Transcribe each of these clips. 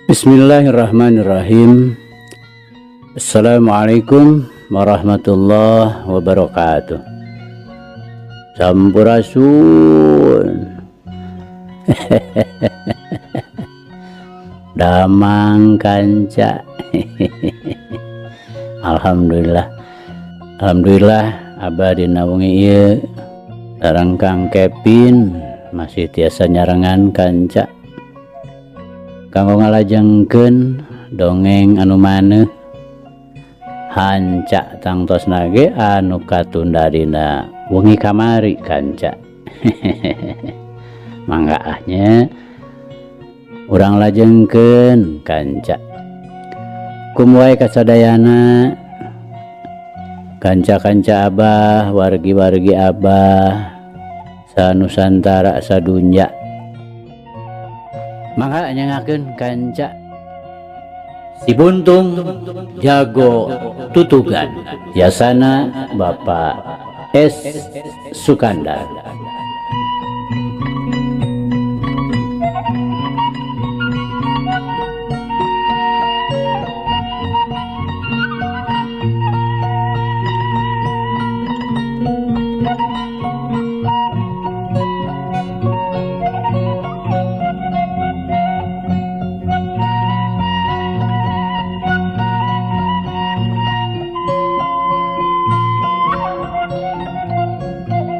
Bismillahirrahmanirrahim. Assalamualaikum warahmatullahi wabarakatuh. Sampurasun. Damang kanca. Alhamdulillah. Alhamdulillah abah dina wengi ieu sareng Kang Kevin masih tiasa nyarengan kanca. Kanggo ngalajengkeun dongeng anu maneuh hanca tangtosna ge anu katunda dina wengi kamari kanca. Mangga ah nya urang lajengkeun kanca. Kum wae kasadayana kanca-kanca abah, wargi-wargi abah sanusantara sadunya. Mangga nyangakeun kanca Si Buntung Jago Tutugan Yasana Bapak S. Sukandar.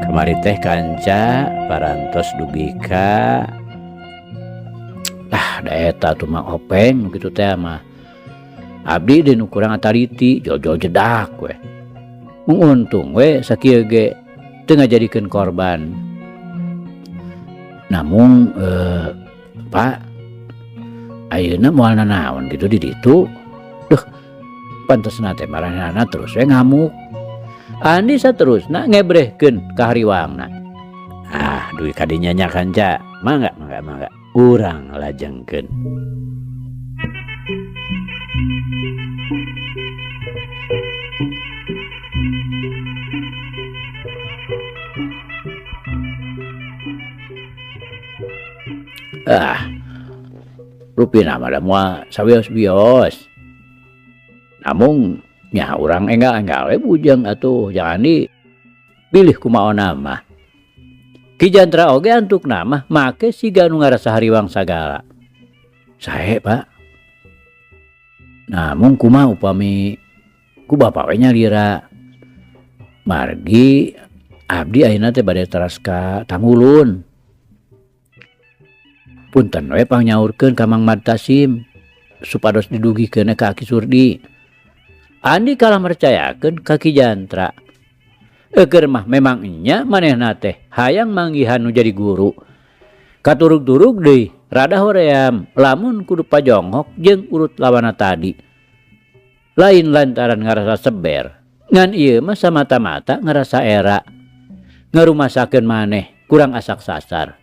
Kamari teh kanca parantos dugi ka ah da eta tuh Mang Openg gitu teh mah abdi deui nu kurang ataliti jol-jol jedak we. Mung untung we sakieu ge teu ngajadikeun korban. Namun Pak ayeuna moal nanaon gitu di ditu. Duh pantesna teh maranehna terus we ngamuk. Andi saterusna ngebrehkeun ka hariwangna. Ah duit kadinya nya kanca. Mangga mangga mangga urang lajengkeun. Ah rupina mah da moal sawios-wios. Namung nya urang enggal-enggal we bujeng atuh jangan di pilih kumaona mah. Ki Jantra oge antukna mah make siga nu ngarasa hariwang sagala. Sae Pak. Namung kumaha upami ku bapa we nyalira. Margi abdi ayeuna teh bade teras ka Tanggulun. Punten we pangyaurkeun ka Mang Madtasim supados didugikeun ka Aki Surdi. Andi kalah mercayakeun ka Ki Jantra. Eukeur mah memang nya manehna teh hayang manggihan nu jadi guru. Katurug-turug deui rada hoream lamun kudu pajonghok jeung urut lawana tadi. Lain lantaran ngarasa seber, ngan ieu mah samata-mata ngarasa era. Ngarumasakeun maneh kurang asak sasar.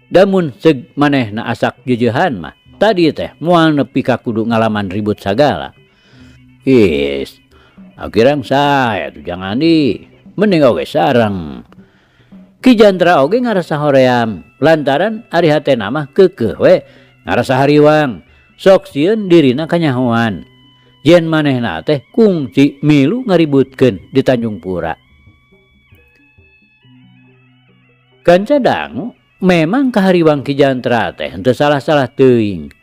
Damun seug manehna asak jeujehan mah tadi teh moal nepi ka kudu ngalaman ribut sagala. Is, akirang saya tuh jangan di mending oge sareng. Ki Jantra oge ngarasa hoream lantaran ari hatena mah keukeuh we ngarasa hariwang sok sieun dirina kanyahoan. Yen manehna teh kungsi milu ngaributkeun di Tanjung Pura. Kanca dangu memang kahariwang Ki Jantra teh henteu salah-salah teuing.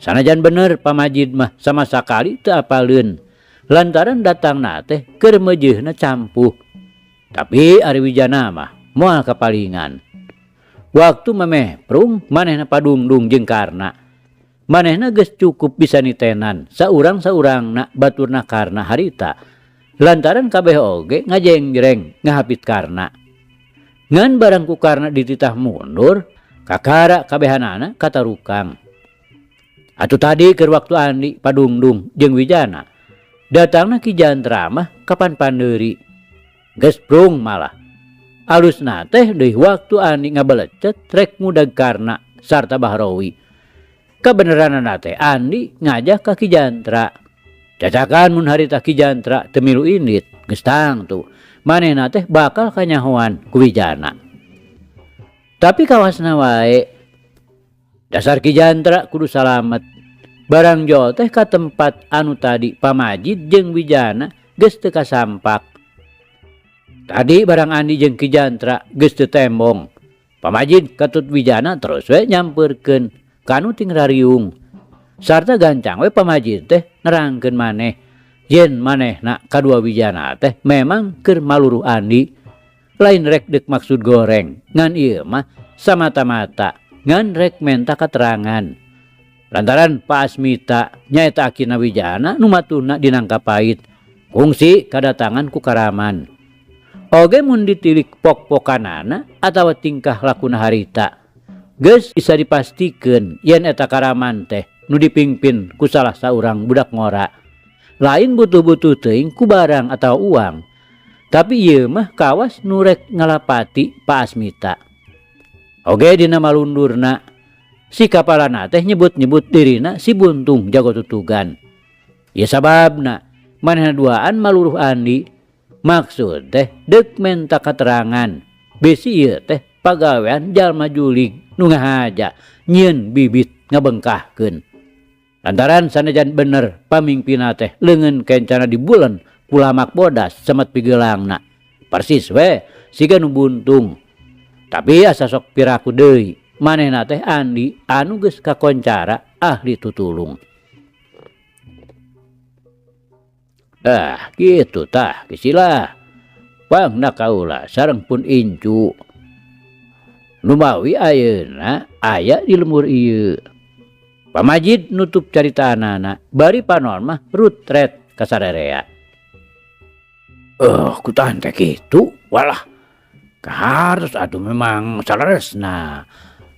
Sanajan bener pamajid mah sama sakali teu apaleun lantaran datangna teh keur meujeuhna campuh. Tapi ari Wijana mah moal kapalingan. Waktu memeh prung manehna padungdung jeung Karna. Manehna geus cukup bisa nitenan saurang-saurangna baturna Karna harita. Lantaran kabeh oge ngajenggreng ngahapit Karna. Ngan barang ku Karna dititah mundur, kakara kabehanana katarukang. Atuh tadi keur waktu Andi padungdung jeung Wijana. Datangna Ki Jantra mah kapan pandeuri. Geus prung malah. Alusna teh deui waktu Andi ngabelecet rek ngudag Karna sarta Bahrawi. Kabeneranana teh Andi ngajak ka Ki Jantra. Cacakan mun harita Ki Jantra teu milu indit, geus tangtu. Manehna teh bakal kanyahoan ku Wijana. Tapi kawasna wae. Dasar Ki Jantra kudu salamet. Barang jol teh ka tempat anu tadi Pamajid jeung Wijana geus teu kasampak. Tadi barang Andi jeung Ki Jantra geus teu tembong. Pamajid katut Wijana terus we nyampeurkeun ka nu ting rariung. Sarta gancang we Pamajid teh nerangkeun maneh yen manehna kadua Wijana teh memang keur maluruh Andi. Lain rek deuk maksud goreng, ngan ieu mah samata-mata ngan rek menta katerangan. Lantaran Pak Asmita nyaeta akina Wijana nu matuna dinangka pait, kungsi kadatangan ku Karaman. Oge mun ditilik pok-pokanana atawa tingkah lakuna harita, geus bisa dipastikeun yen eta Karaman teh nu dipingpin ku salah saurang budak ngora. Lain butuh-butuh teuing ku barang atawa uang, tapi ieu mah kawas nu rek ngalapati Pak Asmita. Oge dina malundurna si kapalana teh nyebut-nyebut dirina si Buntung jago tutugan. Ieu sababna manehna duaan maluruh Andi, maksud teh deuk menta katerangan bisi ieu teh pagawean jalma julig nu ngahaja nyieun bibit ngabengkahkeun. Lantaran sanajan bener pamingpina teh leungeun kencana dibulen ku lamak bodas semet pigeulangna. Persis we siga nu buntung. Tapi asa sok piraku deui manehna teh Andi anu geus kakoncara ahli tutulung. Ah, kitu tah kisilah. Pangna kaula sareng pun incu. Numawi ayeuna aya di lembur ieu. Pamajid nutup caritaanana bari panon mah rutret ka sarerea. Kutahan teh kitu? Walah, kahartos atuh memang saleresna.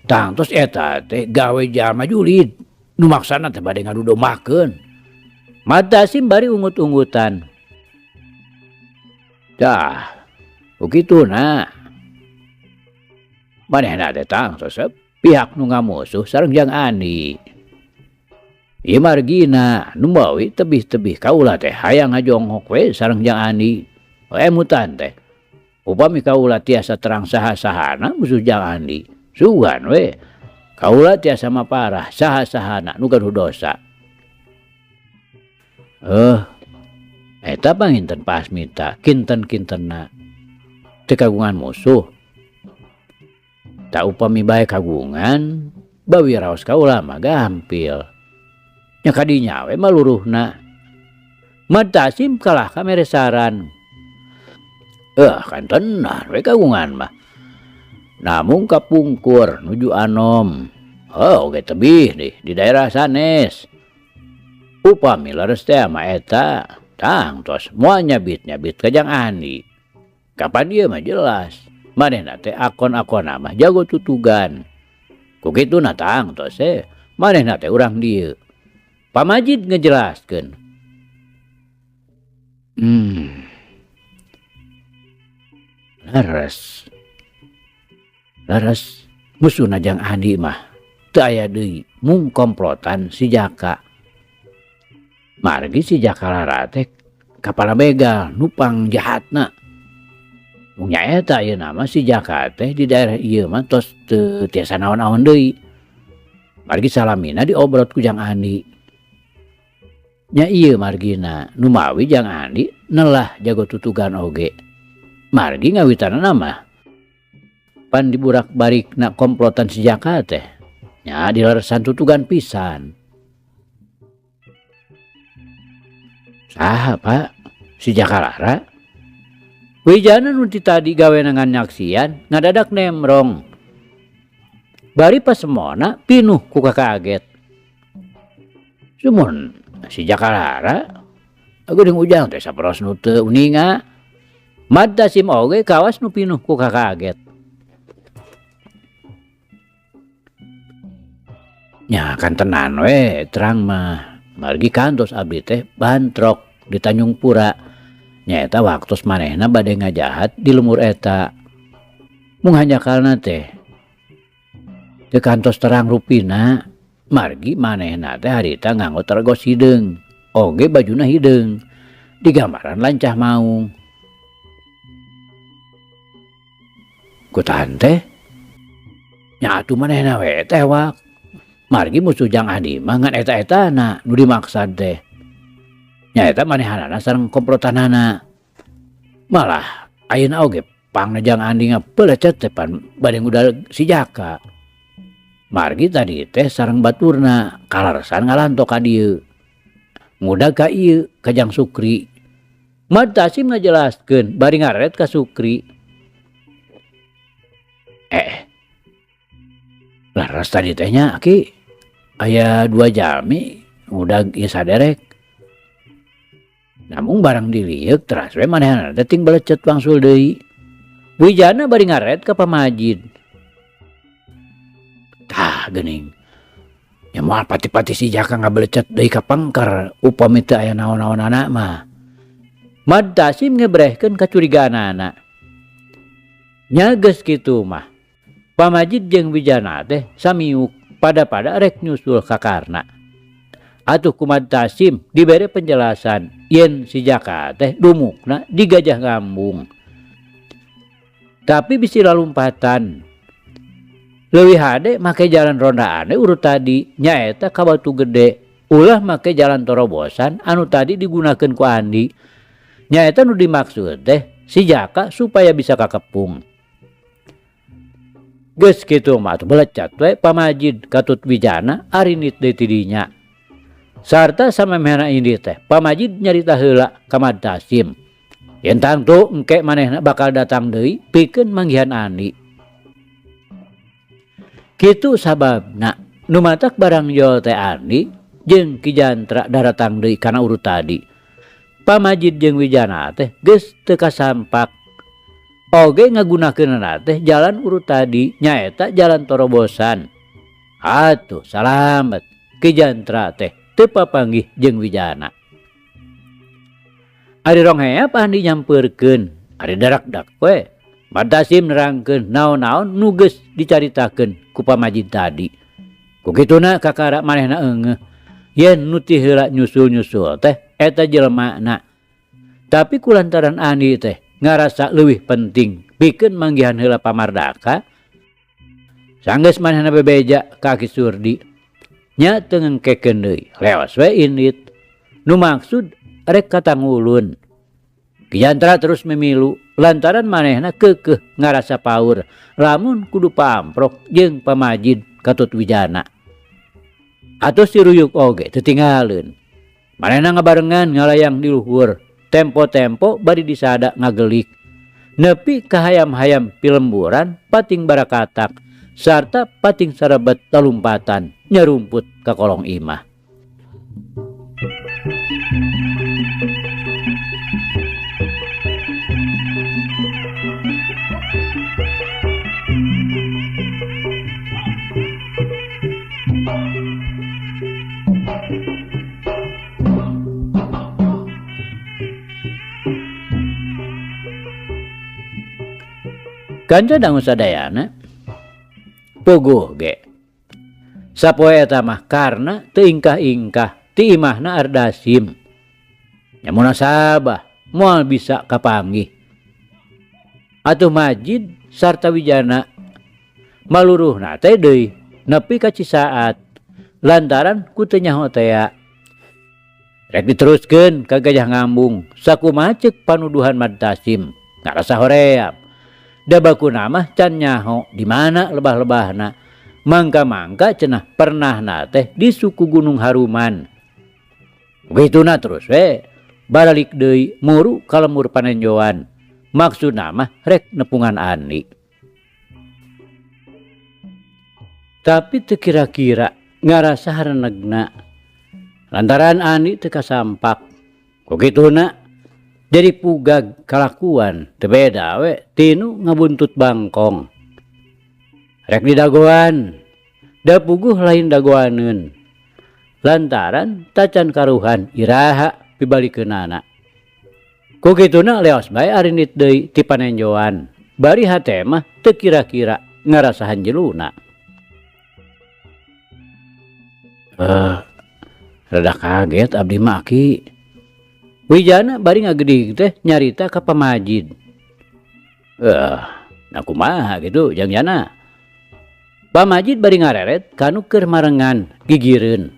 Tangtos eta teh gawe jalma julid nu maksana teh bade ngadudombakeun. Matasim bari ungut-ungutan. Tah, ukituna. Manehna teh tangtos pihak nu ngamusuh sareng Jang Andi. Ieu margina nu mawi tebih-tebih kaula teh hayang ngajonghok we sareng Jang Andi. Emutan teh. Upami kaula tiasa terang saha-sahana musuh Jang Andi. Sugan we. Kaula tiasa maparah saha-sahana nu gaduh dosa. Eta panginten Pak Asmita kinten-kintenna teu kagungan musuh. Tak upami bae kagungan, bawi raos kaula mah gampil. Nya kadinya we maluruhna. Matasim kalah ka mere saran. Kantenan we kagungan mah. Namung kapungkur nuju anom. Oh, oge tebih deh di daerah sanes. Upami leres teh mah eta tangtos moal nyabit-nyabit ka Jang Andi. Kapan ieu mah jelas. Manehna teh akon-akonna mah jago tutugan. Ku kituna tangtos manehna teh urang dieu. Pamajid ngejelaskeun. Leres. Leres musuhna Jang Andi mah teu aya deui mung komplotan si Jaka. Margi si Jaka Lara teh kapala begal nupang jahatna. Mung nyaeta ayeuna mah si Jaka teh di daerah ieu mah tos teu tiasa naon-naon deui. Margi salamina diobrot ku Jang Andi. Nya ieu margina numawi Jang Andi nelah jago tutugan oge. Margi ngawitanana mah pan diburak-barikna komplotan si Jaka teh nya dileresan tutugan pisan. Saha Pak? Si Jaka Lara? Wijana nu ti tadi gawe ngan nyaksian ngadadak nemrong. Bari pasemona pinuh ku kakaget. Sumun si Jaka Lara geuning ujang teh saperos nu teu uninga. Mata sim oge kawas nu pinuh ku kakaget. Nya kan tenan we terang mah. Margi kantos abdi teh bantrok di Tanjung Pura. Nyaeta waktos manehna bade ngajahat di lemur eta. Mung hanjakalna teh teu kantos terang rupina. Margi manehna teh harita nganggo tergos hideung, oge bajuna hideung. Digambaran lancah maung. Ku tahan teh nya atuh manehna we teh wak. Margi musuh Jang Andi mah ngan eta-etana nu dimaksad teh. Nyaeta manehanana sareng komplotanana. Malah ayeuna oge pangna Jang Andi ngabelecet teh pan bade ngudag si Jaka. Margi tadi teh sareng baturna kalaresan ngalanto ka dieu. Ngudag ka ieu ka Jang Sukri. Mad Tasim ngajelaskeun bari ngareret ka Sukri. Laras tadi teh nya aki aya 2 jalmi ngudag ieu saderek. Namung barang dilieuk teras we manehna teh ting belecet wangsul deui. Wijana bari ngaret ka pamajid. Tah geuning. Nya moal pati-pati si Jaka ngabelecet deui ka pangker upami teu aya naon-naonana mah. Mad Tasim ngebrehkeun kacurigaanana. Nya geus kitu mah. Pamajid jeung Wijana teh samiuk pada-pada rek nyusul ka Karna. Atuh ku Mad Tasim dibere penjelasan yen si Jaka teh dumukna di Gajah Ngambung. Tapi bisi lalumpatan. Leuwih hade make jalan rondaan urut tadi nyaeta ka Batu Gede, ulah make jalan torobosan anu tadi digunakeun ku Andi. Nyaeta nu dimaksud teh si Jaka supaya bisa kakepung. Geus kitu mah atuh belecat we pamajid katut Wijana arinit deui ti dinya. Sarta samemehna indi teh pamajid nyarita heula ka Mad Tasim. Yen tangtu engke manehna bakal datang deui pikeun manggihan Andi. Kitu sababna nu matak barang jol teh Andi jeung Ki Jantra daratang deui kana urut tadi. Pamajid jeung Wijana teh geus teu kasampak. Oge ngagunakeunana teh jalan urut tadi nyaeta jalan torobosan. Atuh salamet Ki Jantra teh teu papanggih jeung Wijana. Ari rongheap Andi nyampeurkeun, ari darakdak we. Mad Tasim nerangkeun naon-naon nu geus dicaritakeun ku pamajid tadi. Ku kituna kakara manehna eungeuh yen nu ti heula nyusul-nyusul teh eta jelemana. Tapi kulantaran Andi teh ngarasa leuwih penting pikeun manggihan heula pamardaka, sanggeus manehna bebeja ka Ki Surdi nya teu ngengkekeun deui, leos we indit. Nu maksud rek katangulun. Ki Jantra terus memilu lantaran manehna keukeuh ngarasa paur lamun kudu paamprok jeung pamajid katut Wijana. Atuh si Ruyuk oge teu tinggaleun. Manehna ngabarengan ngalayang di luhur, tempo-tempo bari disada ngagelik. Nepi kahayam-hayam pilemburan pating barakatak sarta pating sarebet lalumpatan nyarumput ka kolong imah. Kanca dangu sadayana puguh ge. Sapoe eta mah karna teu ingkah-ingkah ti imahna Ardasim. Nya munasabah moal bisa kapanggih. Atuh Majid sarta Wijana maluruhna teh deui nepi ka Cisaat lantaran ku teu nyaho tea. Rek diteruskeun ka Gajah Ngambung sakumaha ceuk panuduhan Mad Tasim ngarasa hoream. Da bakuna mah can nyaho di mana lebah-lebahna. Mangka-mangka cenah pernahna teh di suku Gunung Haruman. Begituna terus we baralik deui muru ka lemur panenjoan. Maksudna mah rek nepungan Andi. Tapi teu kira-kira ngarasa harenegna lantaran Andi teu kasampak. Ku kituna jadi pugag kalakuan teu beda we tinu ngabuntut bangkong. Rek didagoan, da puguh lain dagoaneun. Lantaran tacan karuhan iraha pibalikeunana. Ku kituna leos bae arinit deui ti panenjoan. Bari hate mah teu kira-kira ngarasahan jeluna. Rada kaget abdi mah aki. Wijana bari ngagedig teh nyarita ka pamajid. Nah kumaha gitu Jang Jana. Pamajid bari ngareret kanu keur marengan gigireun.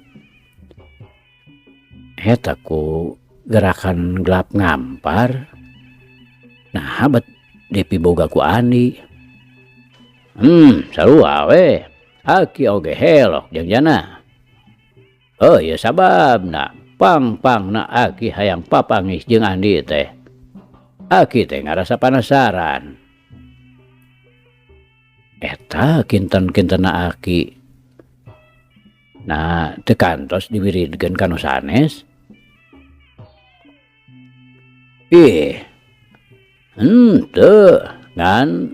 Eta ku gerakan gelap ngampar. Nah, bet dipiboga ku Andi. Sarua we. Aki oge helok jeung jana. Oh ieu sababna pang-pangna aki hayang papangih jeung Andi teh. Aki teh ngarasa panasaran. Eta kinten-kintenna aki. Nah, teu kantos diwiridkeun ka nu sanes. Ih, henteu ngan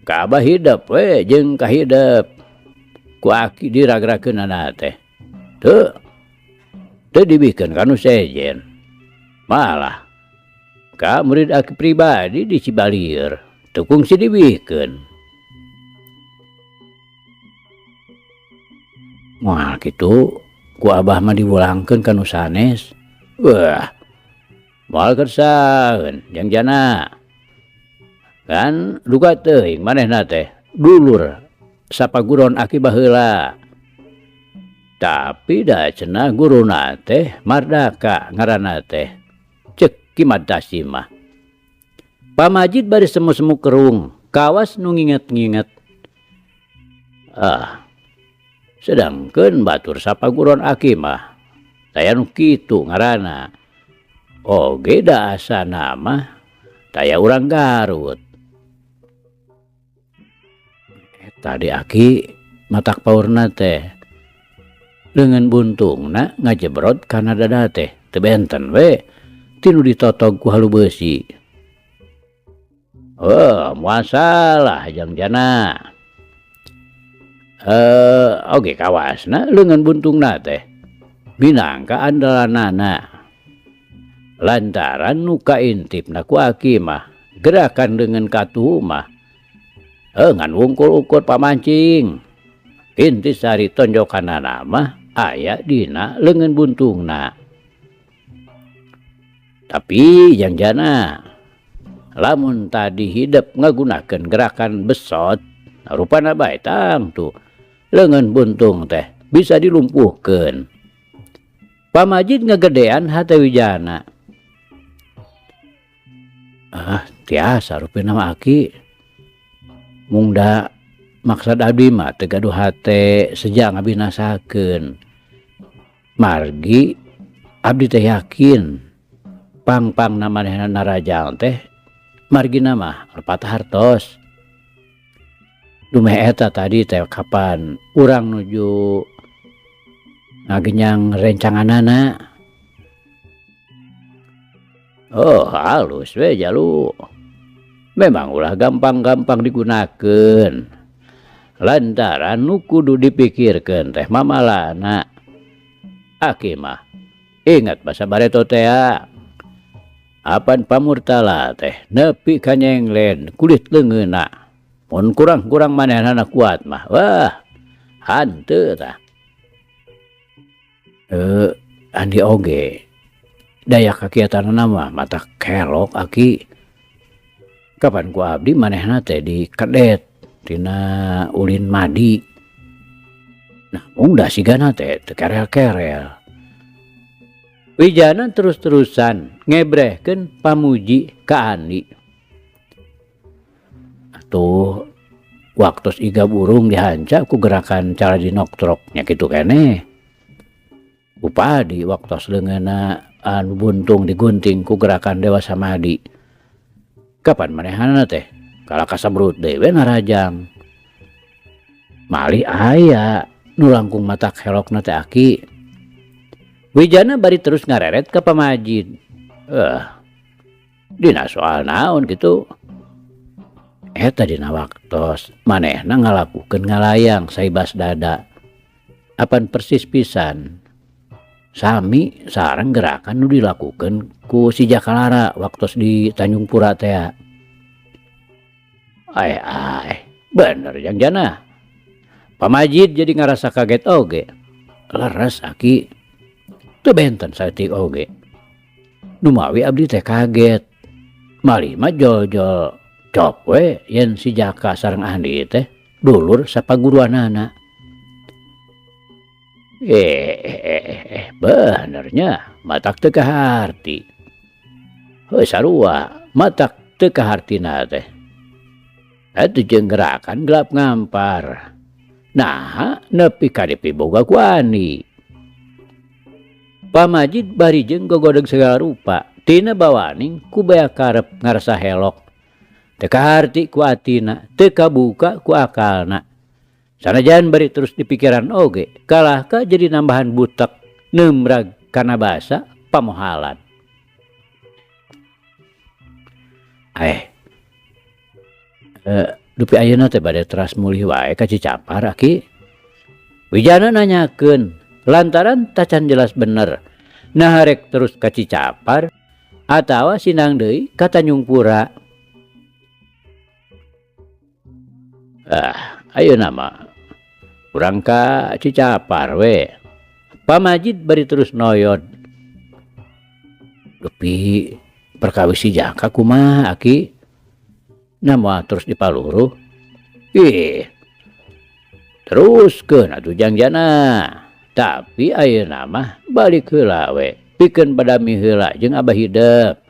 ka abah hidep we jeung kahidep. Ku aki diragrakeunana teh. Teu, teu dibikeun ka nu sejen. Malah ka murid aki pribadi di Cibalieur teu kungsi dibikeun. Moal kitu ku abah mah diwulangkeun ka nu sanes. Wah, moal kersaeun jang jana. Kan duka teuing manehna teh dulur sapaguron aki baheula. Tapi da cenah guruna teh Mardaka ngaranna teh. Ceuk Ki Madasi mah. Pamajid bari semu-semu kerung, kawas nu nginget-nginget. Ah, sedangkeun batur sapaguron aki mah taya nu kitu ngaranna. Oge da asana mah taya urang Garut. Eta di aki matak paurna teh. Leungeun buntungna ngajebrot kana dada teh, teu benten we tinu ditotog ku halu beusi. Oh, moal salah jang jana. Oge kawasna leungeun buntungna teh minangka andalanana. Lantaran nu kaintipna ku aki mah gerakan leungeun katuhu mah ngan wungkul ukur pamancing. Intisari tonjokanana mah aya dina leungeun buntungna. Tapi jang jana lamun tadi hidep ngagunakeun gerakan besot rupana bae tangtu leungeun buntung teh bisa dilumpuhkeun. Pamajid ngagedean hate Wijana. Ah, tiasa rupina mah aki. Mungda maksad abdi mah teu gaduh hate seja ngabinasakeun. Margi abdi teh yakin pang-pangna manehna narajang teh margina mah lepat hartos. Dumeh eta tadi teh kapan urang nuju ngagenyang rencanganana. Oh, halus we jalu. Memang ulah gampang-gampang digunakeun. Lantaran nu kudu dipikirkeun teh mamalana. Aki mah ingat basa bareto tea. Apan pamurtala teh nepi ka nyenglen kulit leungeunna. Mun kurang-kurang manehna kuat mah, wah, hanteu tah. Andi oge daya kakiatanana mah mata kelok aki. Kapan ku abdi manehna teh dikedet tina ulin madi. Nah, mung da sigana teh teu kerel-kerel. Wijana terus-terusan ngebrehkeun pamuji ka Andi. Atuh waktos iga burung dihanca ku gerakan cara dinoktrok nya kitu keneh. Upadi waktos leungeunna anu buntung digunting ku gerakan Dewa Samadi. Kapan manehna teh kalah kasabrut deui we narajang. Malih aya nu langkung matak helokna teh aki. Wijana bari terus ngareret ka pamajid. Dina soal naon kitu? Eta dina waktos manehna ngalakukeun ngalayang saibas dada. Apan persis pisan sami sareng gerakan nu dilakukeun ku si Jakalara waktos di Tanjung Pura tea. Ai ai, bener jang jana. Pamajid jadi ngarasa kaget oge. Leres aki. Teu benten saeutik oge. Numawi abdi teh kaget. Malih mah jol-jol cop we yen si Jaka sareng Andi teh dulur sapaguruanana. Eh, eh, eh, eh, bener nya matak teu kaharti. Heuh sarua matak teu kahartina teh. Atuh jeung gerakan gelap ngampar. Naha nepi ka dipiboga ku Andi. Pamajid bari jeung gogodeg sagala rupa tina bawaning ku bea karep ngarasa helok. Teu kaharti ku atina, teu kabuka ku akalna. Sanajan bari terus dipikiran oge, kalahka jadi nambahan butek neumrag kana basa pamohalan. Eh, dupi ayeuna teh bade teras mulih wae ka Cicapar aki. Wijana nanyakeun lantaran tacan jelas bener naha rek terus ka Cicapar atawa sinang deui ka Tanjung Pura. Ah, ayeuna mah urang ka Cicapar we. Pamajid bari terus noyod. Dupi perkawis si Jaka kumaha aki? Nah moal terus dipaluruh. Ih, teruskeun atuh jangjana. Tapi ayeuna mah balik heula we, pikeun badami heula jeung Abah Hidep.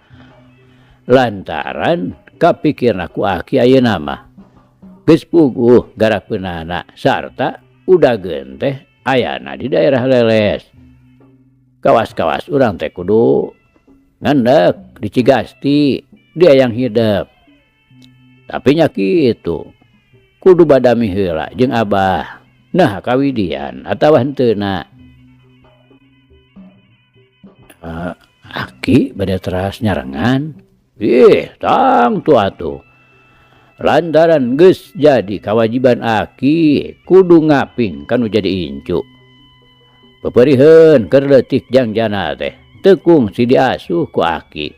Lantaran kapikirna ku aki ayeuna mah geus puguh garapeunana sarta udageun teh ayana di daerah Leles. Kawas-kawas urang teh kudu ngendek di Cigasti, di Eyang Hidep. Tapi nya kitu, kudu badami heula jeung Abah. Nah kawidian atawa henteuna. Aki bade teras nyarengan. Ih, tangtu atuh. Lantaran geus jadi kawajiban aki kudu ngaping kanu jadi incu. Peperiheun keur leutik jangjana teh teu kungsi diasuh ku aki.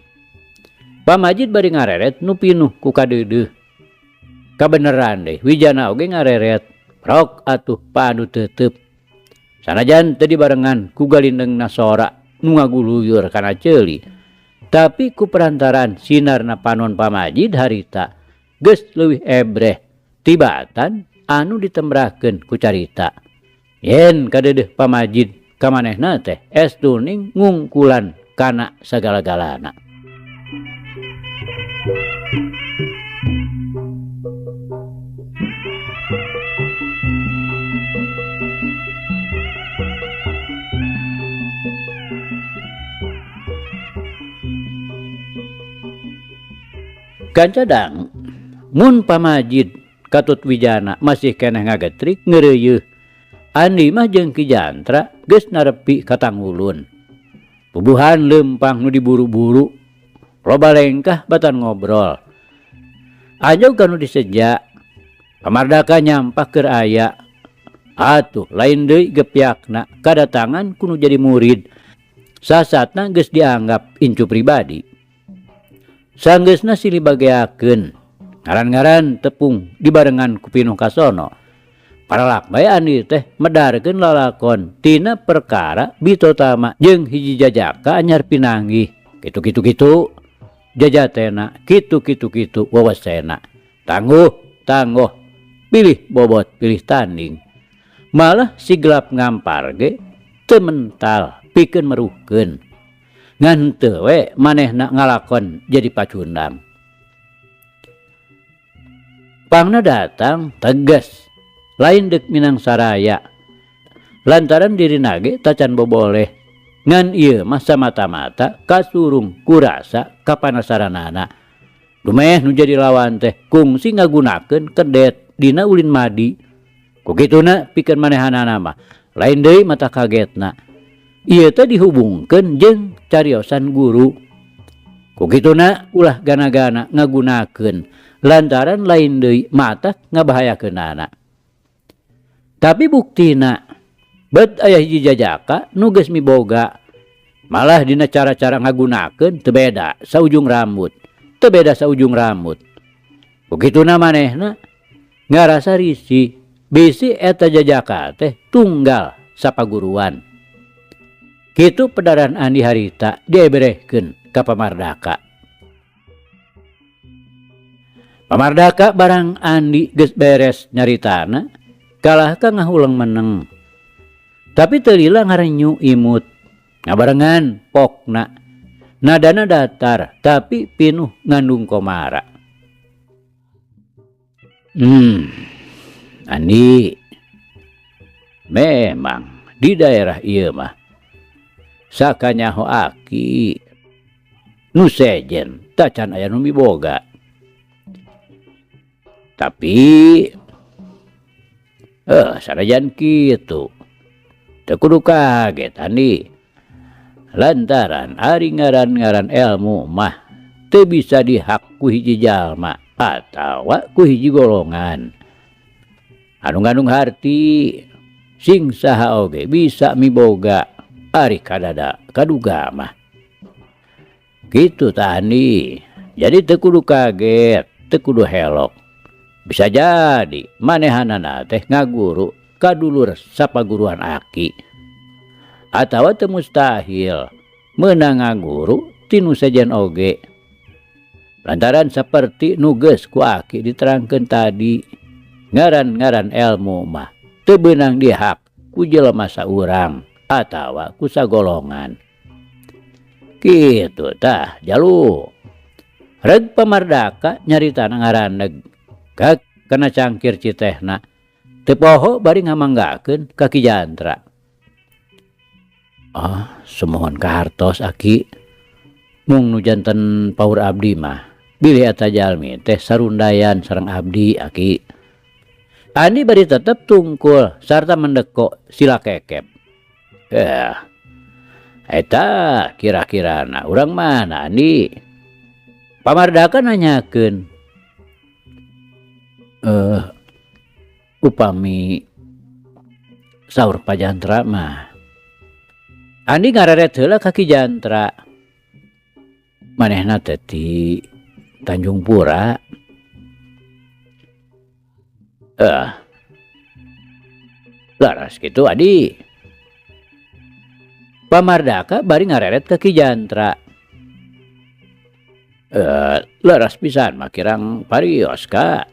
Pamajid bari ngareret nu pinuh ku kadeudeuh. Kabeneran deh Wijana oge ngareret. Rok atuh panu tetep. Sanajan teu dibarengan ku galindengna sora nu ngaguluyur kana ceuli. Tapi ku perantaran sinarna panon pamajid harita geus leuwih ebreh tibatan anu ditembrakeun ku carita. Yen kadeudeuh pamajid ka manehna teh estuning ngungkulan kana sagala-galana. Kancadang mun pamajid katut Wijana masih keneh ngagetrik ngeureuyeeh. Andi mah jeung Ki Jantra geus narepi ka Tanggulun. Bubuhan leumpang nu diburu-buru, loba lengkah batan ngobrol. Anjog ka nu diseja, pamardaka nyampak keur aya. Atuh lain deui gepyakna kadatangan ku nu jadi murid. Sasatna geus dianggap incu pribadi. Sanggeusna silih bageakeun, ngaran-ngaran tepung dibarengan ku pinuh kasono. Paralak bae Andi teh medarkeun lalakon tina perkara bitotama jeung hiji jajaka anyar pinanggih. Kitu-kitu kitu jajatena, kitu-kitu kitu wewesena. Tangguh, tangguh, pilih bobot, pilih tanding. Malah si gelap ngampar ge teu mental pikeun meruhkeun. Ngan teu we manehna ngalakon jadi pacundang. Pangna datang tegas, lain deuk Minang Saraya. Lantaran dirina ge tacan boboleh. Ngan ieu mah samata-mata kasurung kurasa kapanasaranana. Dumeh nu jadi lawan teh kungsi ngagunakeun kedet dina ulin madi. Ku kituna pikeun manehanana mah lain deui mata kagetna. Ieu teh dihubungkeun jeung cariosan guru. Ku kituna ulah gana-gana ngagunakeun lantaran lain deui mata ngabahayakeunana. Tapi buktina bet aya hiji jajaka nu geus miboga. Malah dina cara-cara ngagunakeun teu beda saujung rambut. Teu beda saujung rambut. Ku kituna manehna ngarasa risih bisi eta jajaka teh tunggal sapaguruan. Kitu pedaran Andi harita dieberehkeun ka pamardaka. Pamardaka barang Andi geus beres nyaritana kalah ka ngahuleng meneng. Tapi teu lila ngarenyu imut ngabarengan pokna. Nadana datar tapi pinuh ngandung komara. Andi memang di daerah ieu mah sakanyaho aki nu sejen tacan aya nu miboga. Tapi sanajan kitu teu kudu kaget Andi. Lantaran ari ngaran-ngaran elmu mah teu bisa dihak ku hiji jalma atawa ku hiji golongan. Anu ngandung harti sing saha oge bisa miboga ari kadada kaduga mah. Kitu tah Andi. Jadi teu kudu kaget, teu kudu helok. Bisa jadi manehanana teh ngaguru kadulur sapaguruan aki. Atawa teu mustahil meunang ngaguru tinu sejen oge. Lantaran saperti nu geus ku aki diterangkeun tadi, ngaran-ngaran elmu mah teu beunang dihak ku jelema saurang atawa ku sagolongan. Kitu tah jalu. Reg Pamardaka nyaritana ngaraneg gag kana cangkir citehna teu poho bari ngamanggakeun ka Ki Jantra. Ah, sumuhun kahartos aki. Mung nu janten paur abdi mah bilih eta jalmi teh sarundayan sareng abdi aki. Andi bari tetep tungkul sarta mendeko sila kekep. Eta kira-kirana urang mana Andi? Pamardaka nanyakeun. Upami saur Pajantra mah. Andi ngareret heula ka Ki Jantra. Manehna teh ti Tanjung Pura. Laras kitu Adi. Pamardaka bari ngareret ka Ki Jantra. Laras pisan mah kirang parios ka.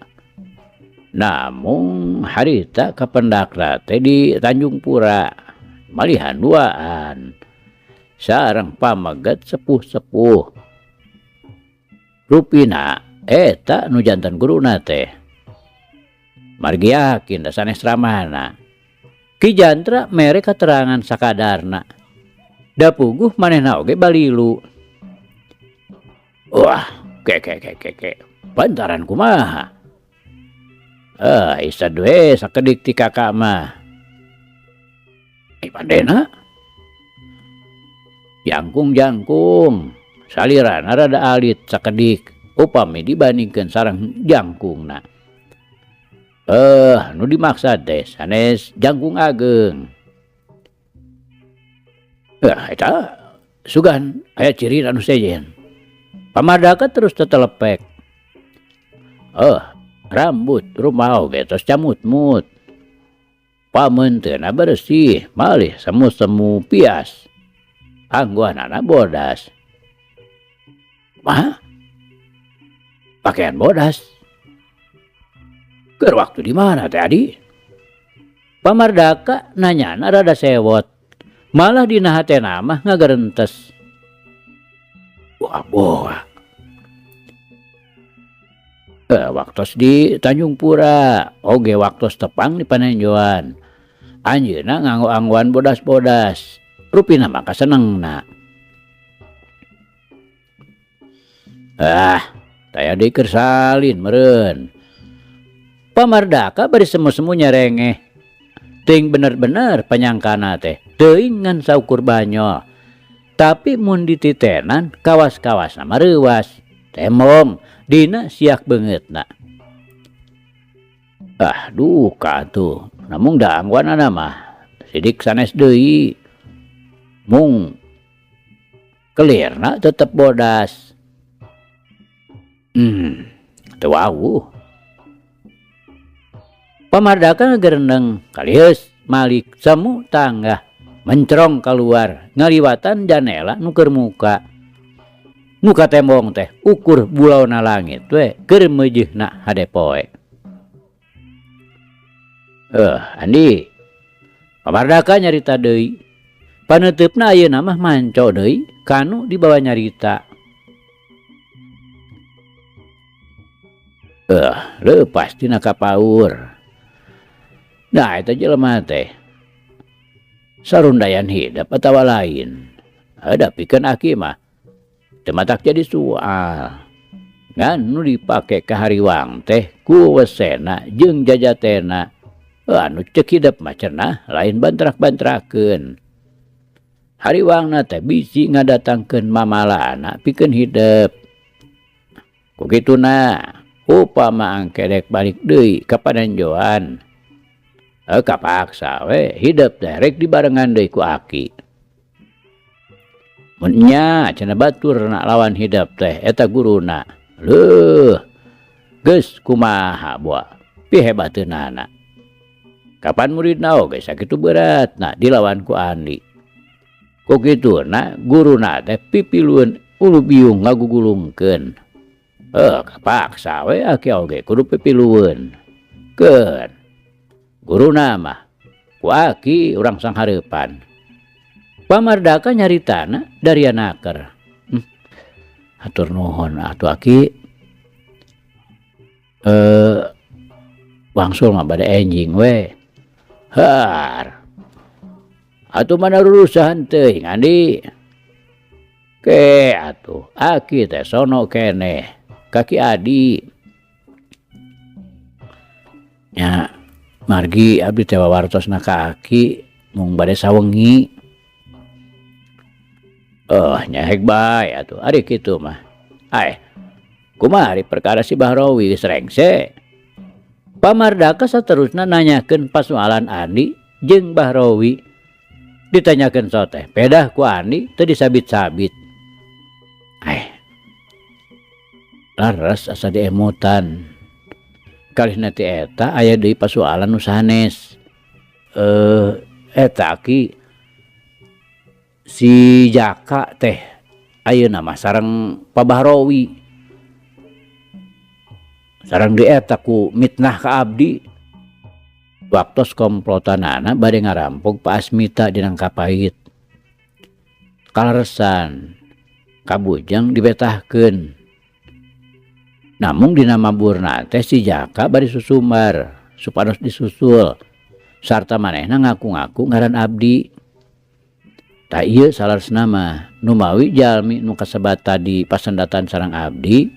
Namung harita kapendakna teh di Tanjung Pura malihan duaan sareng pameget sepuh-sepuh. Rupina eta nu janten guruna teh. Margi yakin da sanes ramana. Ki Jantra mere katerangan sakadarna. Da puguh manehna oge balilu. Wah, ke ke ke ke ke. Bantaran kumaha? Isa we sakedik ti kakak mah. Pandena. Jangkung-jangkung. Salirana rada alit sakedik upami dibandingkeun sareng jangkungna. Nu dimaksa teh sanes jangkung ageng. Eta sugan aya ciri anu sejen. Pamardaka terus tetelepek. Rambut rumah oge tos camut-mut. Pameunteuna bersih, malih semu-semu pias. Angguanana bodas. Mah? Pakaian bodas. Keur waktu di mana teh Adi? Pamardaka nanyana rada sewot. Malah dina hatena mah ngagerentes. Wah, boa. Waktos di Tanjung Pura, oge waktos tepang di Panenjoan. Anjeunna nganggo-anggoan bodas-bodas. Rupina mah kasenengna. Ah, taya deui keur salin meureun. Pamardaka bari semu-semu nyerengeh. Teuing bener-bener panyangkana teh, teuing ngan saukur banyol. Tapi mun dititenan kawas-kawasna mah reuwas. Temong dina siak beungeutna. Ah, duka atuh. Namung da angguanana mah sidik sanes deui. Mung kelirna tetep bodas. Teu wawuh. Pamardaka ngagerendeng kaliheus malik semu tanggah mencrong keluar ngaliwatan janela nu keur muka. Nu katembong teh ukur bulauna langit we keur meujeuhna hade poe. Andi Pamardaka nyarita deui. Paneuteup-na ayeuna mah manco deui kanu dibawa nyarita. Leupas tina kapaur. Nah eta jelema teh sarundayan hidep atawa lain. Da pikeun aki mah teu matak jadi soal. Ngan nu dipake ka hariwang teh ku wesena jeung jajatena. Anu ceuk hidep mah cenah lain bantrak-bantrakeun. Hariwangna teh bisi ngadatangkeun mamalana pikeun hidep. Ku kituna upama angke dek balik deui ka panenjoan. Kapaksa we hidep teh rek dibarengan deui ku aki. Mun nya cenah baturna lawan hidep teh eta guruna. Leuh geus kumaha boa pihebateunana. Kapan muridna oge sakitu beratna dilawan ku Andi. Ku kituna guruna teh pipilueun ulu biung ngagugulungkeun. Kapaksa we aki oge kudu pipilueun. Keun guruna mah ku aki urang sanghareupan. Pamardaka nyaritana daria naker. Hatur nuhun atuh aki. Wangsul mah bade enjing we. Har. Atuh mana rurusahan teuing Andi. Ke atuh aki teh sono keneh ka Ki Adi. Nya margi abdi teh wawartosna ka aki mung bade sawengi. Nya hek bae atuh ari kitu mah. Aeh kumaha ari perkara si Bahrawi geus rengse. Pamardaka saterusna nanyakeun pasualan Andi jeung Bahrawi. Ditanyakeun soteh pedah ku Andi teu disabit-sabit. Laras asa diemutan. Kalihna ti eta aya deui pasualan nu sanes. Eta aki si Jaka teh ayeuna mah sareng Pa Bahrawi. Sareng di eta ku mitnah ka abdi. Waktos komplotanana bade ngarampok Pa Asmita di Nangkapait. Kaleresan kabujeng dibetahkeun. Namung dina maburna teh si Jaka bari susumbar supados disusul sarta manehna ngaku-ngaku ngaran abdi. Tah ieu saleresna mah numawi jalmi nu kasebat tadi pasendatan sareng abdi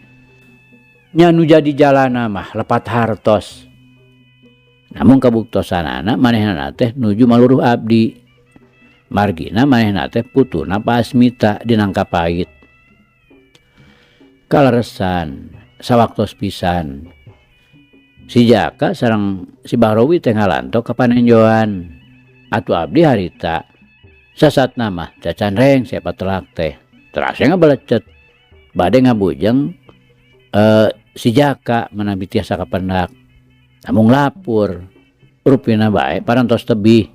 nya nu jadi jalana mah lepat hartos. Namung kabuktosanana manehna teh nuju maluruh abdi. Margina manehna teh putuna Pa Asmita di Nangkapait. Kaleresan sawaktos pisan si Jaka sareng si Bahrawi teh ngalanto ka panenjoan. Atuh abdi harita sasatna mah cacan rengse patelak teh. Terasa ngabelecet bade ngabujeng si Jaka manabi tiasa kapendak. Namung lapur rupina bae parantos tebih.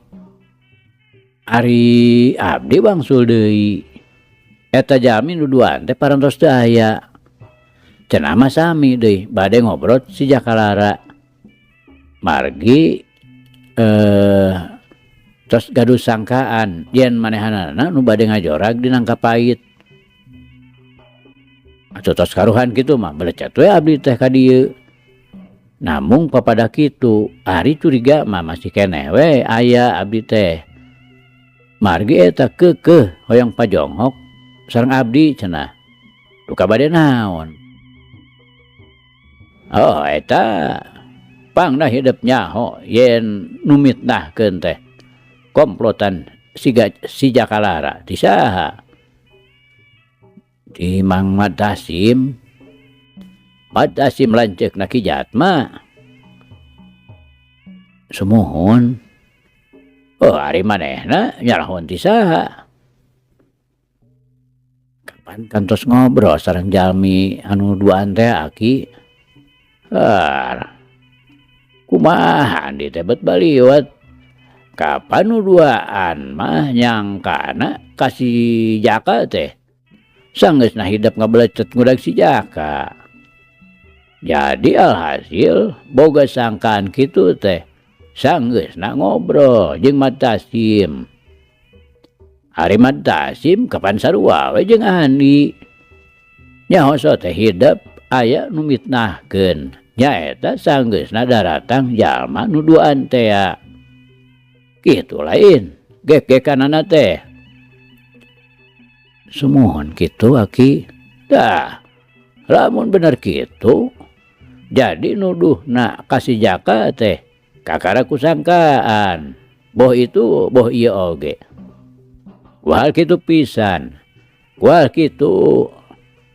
Ari abdi wangsul deui eta jalmi nu duaan teh parantos teu aya. Cenah mah sami deui bade ngobrol si Jaka Lara. Margi tos gaduh sangkaan yen manehanana nu bade ngajorag di Nangkapait. Atuh tos karuhan kitu mah belecet we abdi teh ka dieu. Namung papada kitu ari curiga mah masih keneh we aya abdi teh. Margi eta keukeuh hoyong pajonghok sareng abdi cenah. Duka bade naon? Oh eta pangna hidep nyaho yen nu mitnahkeun teh komplotan si Jaka Lara ti saha? Di Mang Madasim. Madasim lanceukna Ki Jatma. Sumuhun. Oh ari manehna nyarahun ti saha? Kapan kantos ngobrol sareng jalmi anu duaan teh aki? Har. Kumaha Andi teh bet baliwat. Kapan nu duaan mah nyangkana ka si Jaka teh Sanggeusna hidep ngabelecet ngudag si Jaka. Jadi alhasil boga sangkaan kitu teh sanggeusna ngobrol jeung Mat Tasim. Ari Mat Tasim kapan sarua we jeung Andi. Nyaho so teh hidep aya nu mitnahkeun. Nyaeta sanggeusna daratang jalma nu duaan tea. Kitu lain gek-gekanana teh. Sumuhun kitu aki. Dah, lamun bener kitu jadi nuduhna ka si Jaka teh kakara kusangkaan. Boh itu boh ieu oge. Wahal kitu pisan. Wahal kitu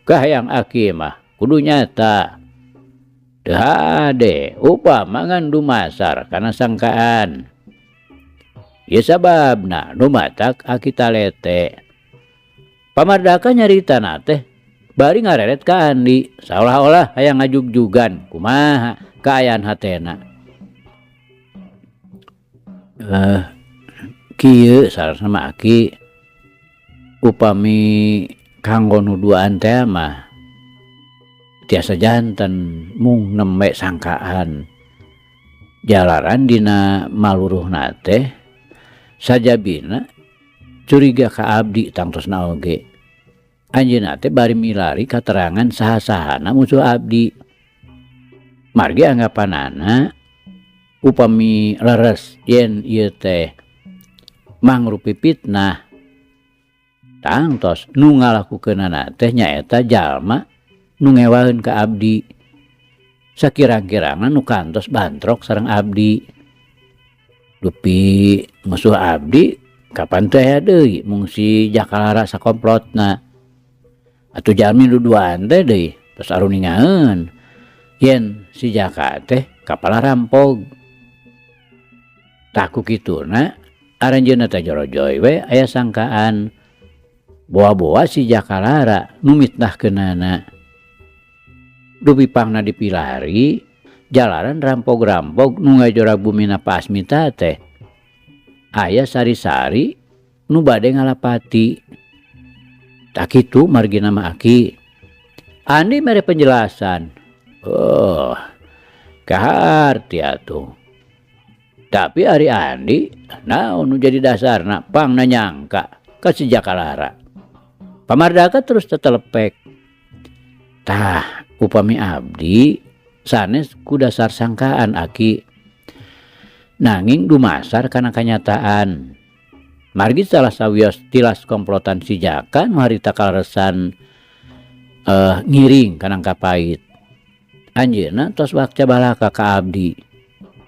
kahayang aki mah kudu nyata. Teu hade upama ngan dumasar kana sangkaan. Ieu sababna nu matak aki talete. Pamardaka nyaritana teh bari ngareret ka Andi saolah-olah hayang ngajugjugan kumaha kaayaan hatena. Kieu sarasna mah aki upami kanggo nu duaan teh mah tiasa janten mung nembe sangkaan. Jalaran dina maluruhna teh sajabina curiga ka abdi tangtosna oge. Anjeunna teh bari milari katerangan saha-sahana musuh abdi. Margi anggapanana upami leres yen ieu teh mangrupi fitnah tangtos nu ngalakukeunana teh nyaeta jalma nu ngewaheun ka abdi. Sakirang-kirangna nu kantos bantrok sareng abdi. Dupi musuh abdi kapan teh aya deui mung si Jakalara sakomplotna. Atuh jalmi nu duaan teh deui tos aruningaeun yen si Jaka teh kapala rampog. Tah ku kituna aranjeunna teh jorojoy we aya sangkaan boa-boa si Jakalara nu mitnahkeunana. Dupi pangna dipilari jalaran rampog-rampog nu ngajorag bumina Pak Asmita teh aya sari-sari nu bade ngalapati. Tah kitu margina mah aki. Andi mere penjelasan. Oh, kaharti atuh. Tapi ari Andi naon nu jadi dasarna pangna nyangka ka si Jakalara. Pamardaka terus tetelepek. Tah upami abdi sanes ku dasar sangkaan aki. Nanging dumasar kana kanyataan. Margi salah sawios tilas komplotan si Jaka nu harita kaleresan ngiring kana kapait. Anjeunna tos wakca balaka ka abdi.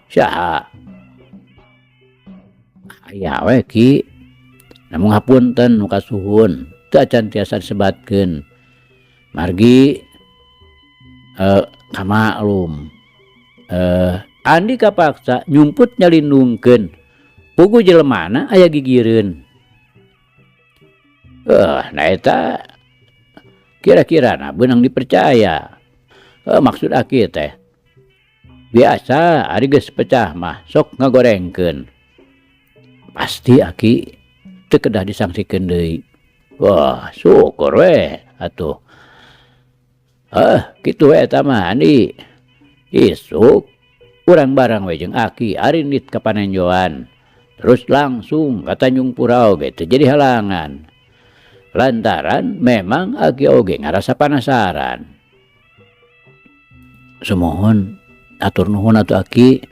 Saha? Aya we ki. Namung hapunten nu kasuhun teu acan tiasa disebatkeun. Margi kamaklum Andi kapaksa nyumput nyalindungkeun pugu jelemana aya gigireun. Nah eta kira-kirana beunang dipercaya. Maksud aki teh biasa ari geus pecah mah sok ngagorengkeun. Pasti aki teu kedah disangsikeun deui. Wah, syukur we atuh. Kitu we eta mah Andi. Isuk urang barang we jeung aki arindit ka panenjoan. Terus langsung ka Tanjung Pura oge teu jadi halangan. Lantaran memang aki oge ngarasa panasaran. Sumuhun atur nuhun atuh aki.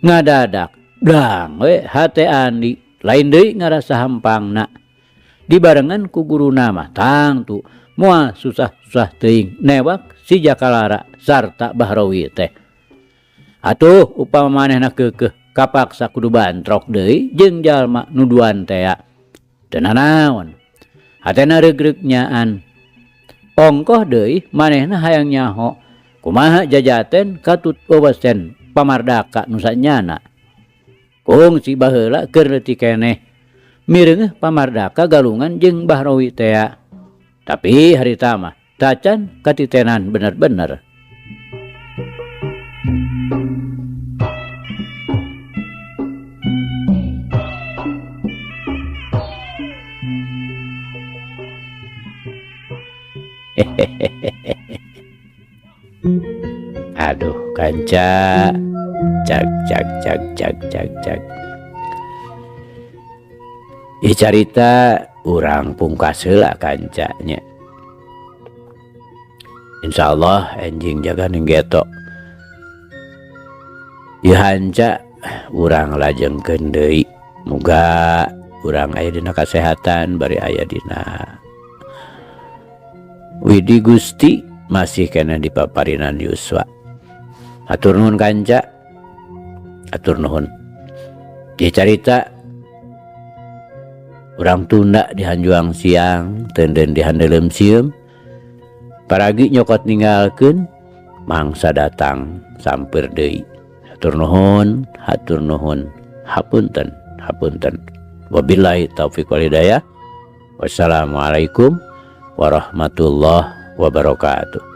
Ngadadak dang we hate Andi lain deui ngarasa hampangna. Dibarengan ku guruna mah tangtu moal susah-susah teuing newak si Jakalara sarta Bahrawi teh. Atuh upama manehna keukeuh kapaksa kudu bantrok deui jeung jalma nu duaan tea. Teu nanaon. Hatena reugreug nyaan. Ongkoh deui manehna hayang nyaho kumaha jajaten katut wewesen Pamardaka nu sanyana. Kungsi baheula keur leutik keneh mireungeuh Pamardaka galungan jeung Bahrawi tea. Tapi harita mah tacan katitenan bener-bener. Aduh, kanca, cag cag cag cag cag cag. Ieu carita urang pungkas heula, kanca, nya. Insyaallah enjing jaga ning geto. Ieu hanca urang lajengkeun deui. Muga urang aya dina kasehatan bari aya dina Widi Gusti, masih keneh dipaparinan yuswa. Hatur nuhun, kanca. Hatur nuhun. Ieu carita urang tunda di hanjuang siang, tenden di handeuleum sieum. Paragi nyokot ninggalkeun, mangsa datang sampeur deui. Hatur nuhun, hatur nuhun. Hapunten, hapunten. Wabillahi taufik wal hidayah. Wassalamualaikum warahmatullahi wabarakatuh.